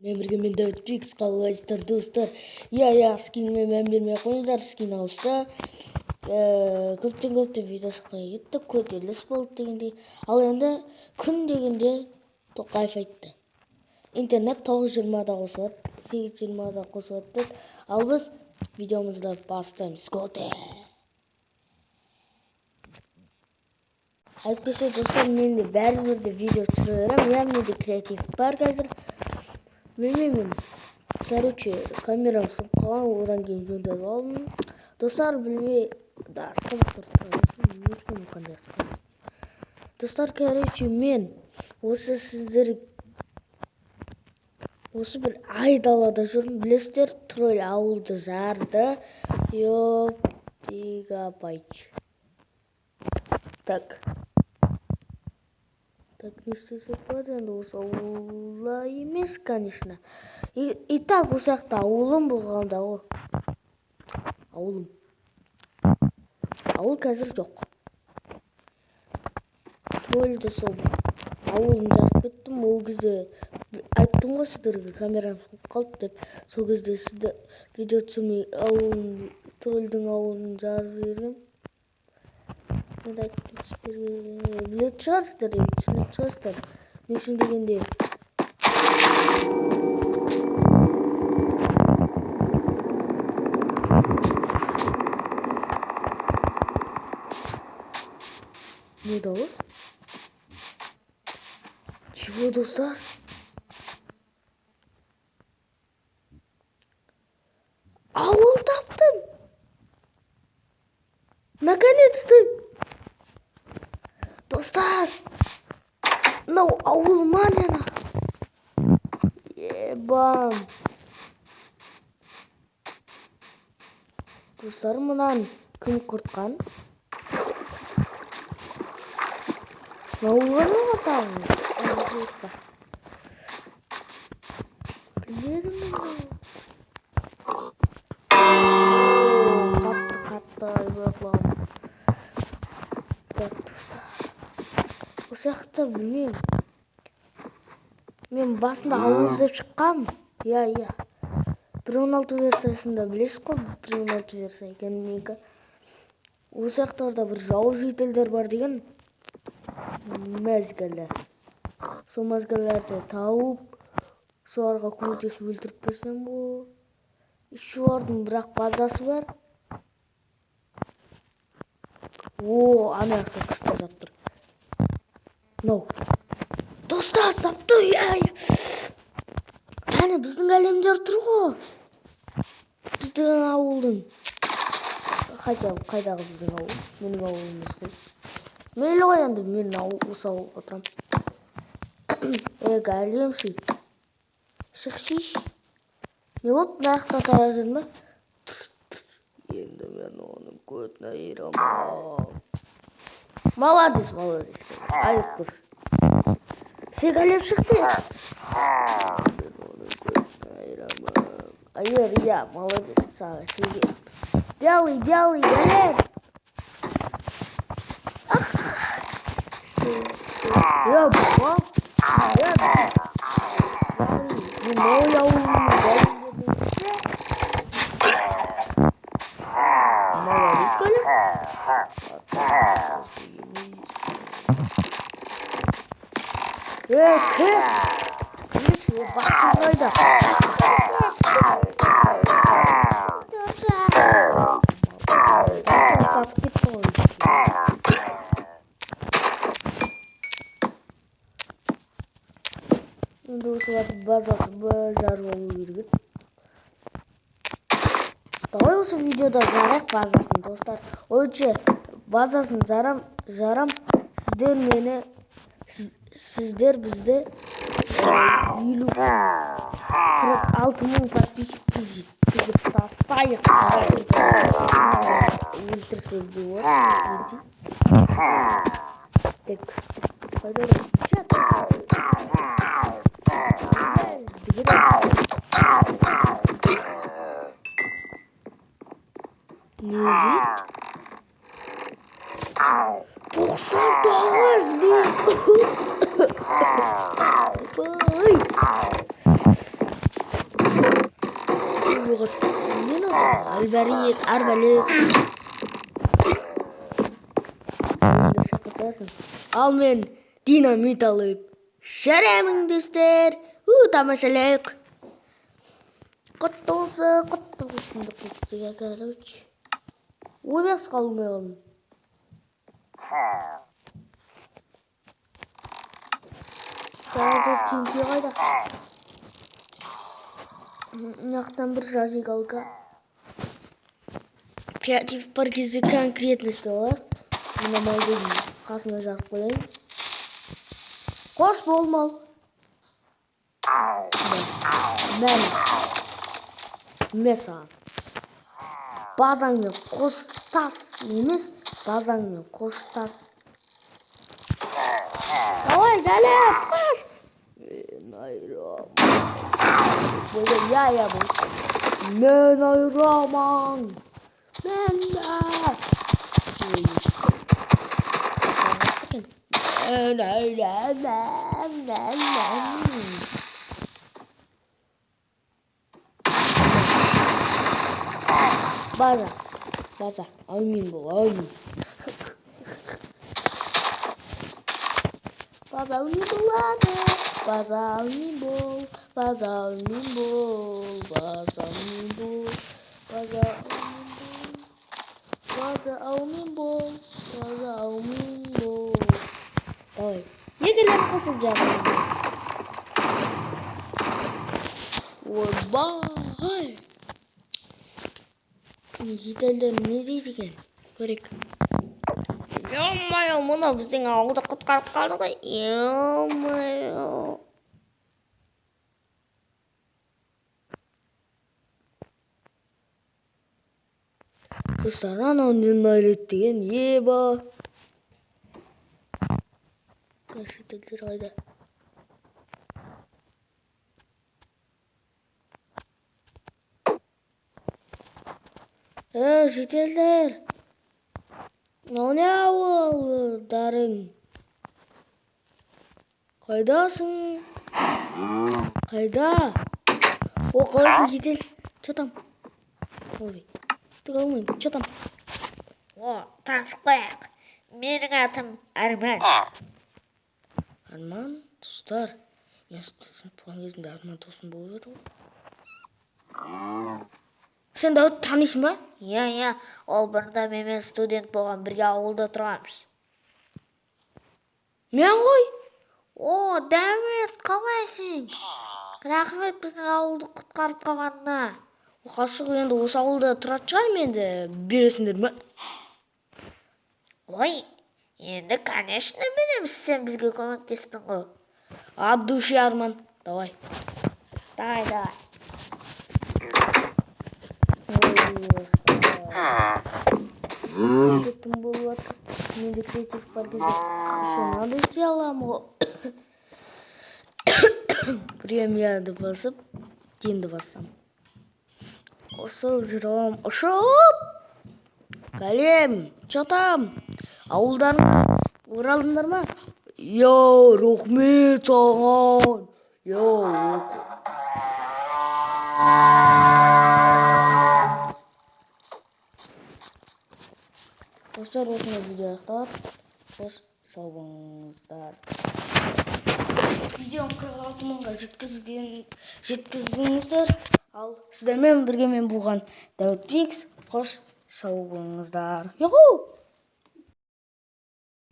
Мен бірге мен Давид Пикс, қалайсыздар, достар? Иә, скинге мән бермей қойыңыздар, скин ауысты. Көптен видео шықпай кетті, көтеріліс болды дегендей. Ал енді күн дегенде Тоқаев айтты. Интернет 9:20-да қосылады, 8:20-да қосылады деді. Ал біз видеомызды бастаймыз. Готе! Әйтпесе, достар, мен де бәрібір де видео түсіре беремін. Иә, менде креатив бар қазір. Білмеймін. Короче, камерам сынып қалған, одан кейін жөндеп алдым. Достар, білмей, да, қандай. Достар, короче, мен осы сіздер осы бір ай далада жүрмін. Білесіздер, тролль ауылды жарды. Ёп, гигабайт. Так. Так, не істесек болады енді осы ауылда емес, конечно. И так осы жақта ауылым болғанда ғой. Ауылым. Ауыл қазір жоқ. Тролльді сол ауылын жарып кеттім. Ол кезде айттым ғой сіздерге, камерам сынып қалды деп. Сол кезде сізді видео түсірмей ауылын, тролльдің ауылын жарып жібергем. Енді айттым сіздерге, білетін шығарсыздар, енді түсінетін шығарсыздар. Не үшін дегенде, не дауыс? Чего, достар? Ауыл таптым! Наконец-то! Достар! Мынау ауыл ма нені? Ебан! Достар, мынаны кім құртқан? Мынау ма тағы? Білмедім мен. Қатты, қатты айбай құлағым. Так, достар. Осы жақта білмеймін. Мен басында ауыл іздеп шыққанмын. Иә, иә. 1.16 версиясында білесіз ғой, 1.16 версия екенін менікі. Осы жақтарда бір жау жительдер бар деген мәзгілдер. Сол мәзгілдерді тауып, соларға көмектесіп өлтіріп берсем ғой. Еще олардың бірақ базасы бар. О, ана жақта күшті зат тұр. Мынау. Достар, таптым, иә, иә. Әне біздің әлемдер тұр ғой. Біздің ауылдың. Хотя қайдағы біздің ауыл? Менің ауылым емес қой. Мейлі ғой енді, мен ауыл, осы ауылға тұрамын. Големшик. Шықшиш. Не болды, мына жақта таяқ жедім ба? Енді мен оның көтін айырамын. Молодец, молодец. Айып тұр. Сен голем шықты. Мен оның көтін айырамын. Айыр, иә, молодец. Саған сенеміз. Делай, делай, голем. Я, ба. Я, мен ой ауылының големдерінің іші. Молодец, голем. Кім? Кім? Бастың қайда? Сатып кетті ғой. Енді осылардың базасын жарып алу керек еді. Давай осы видеода жарайық базасын, достар. Ойынша базасын жарам, сіздер мені, сіздер бізді 46 мың подписчикке жеткізіп тастайық. Өлтірсек де болады. Так, қайда? Не дейді? 99 мың. Ой. Арбалет, арбалет. Шақыртасың. Ал мен динамит алып жүремін, достар. У, тамашалайық. Құтты болсын, құтты болсын деп қойыпты, короче. Ойбай, қалмай қалдым. Қазір TNT қайда? Мына жақтан бір зажигалка. Креатив бар кезде конкретно істеп алайық. Мына малдың қасына жағып қояйын. Қош бол, мал. Мә. Мә саған. Базаңмен қоштас емес, базаңмен қоштас. Давай, Галеп, қаш. Мен айырамын. Иә, иә, бұл. Мен айырамын. Мен де. Мен айырамын. Мен, мен. База, база, әумин бол, әумин. База әумин болады, база әумин бол, база әумин бол, база әумин бол, база әумин бол, база әумин бол, база әумин бол. Давай, екілер қосып жағайын. Ойбай! Жительдер не дейді екен? Көрейік. Ё-моё, мынау біздің ауылды құтқарып қалды ғой. Ё-моё. Достар, анау нені ойлайды деген, еба. Жительдер қайда? Жительдер. Мынау не ауылдарың? Қайдасың? Қайда? О, қалайсың, житель? Че там? Ой, түк алмаймын. Че там? О, танысып қояйық. Менің атым Арман. Арман, достар. Мен студент болған кезімде Арман досым болып еді ғой. Сен Дәуітті танисың ба? Иә, иә, ол бұрында менімен студент болған, бірге ауылда тұрғанбыз. Мен ғой. О, Дәуіт, қалайсың? Рахмет біздің ауылды құтқарып қалғанына. Оқасы жоқ, енді осы ауылда тұратын шығармын енді. Бересіңдер ме? Ой, енді, конечно, береміз, сен бізге көмектестің ғой. От души, Арман. Давай. Давай, давай. Ой, түн болып жатыр. Менде креатив бар кезде еще надо істей аламын ғой. Премияды басып, денді бассам. Ұшып жүремін, ұшып! Кәлем, че там? Ауылдан оралдыңдар ма? Йоу, рахмет саған. Йоу, достар, осымен видео аяқталады. Қош, сау болыңыздар. Видеоны 46 мыңға жеткіздіңіздер. Ал сіздермен бірге мен болған Дәуіт Фикс. Қош, сау болыңыздар. Юху!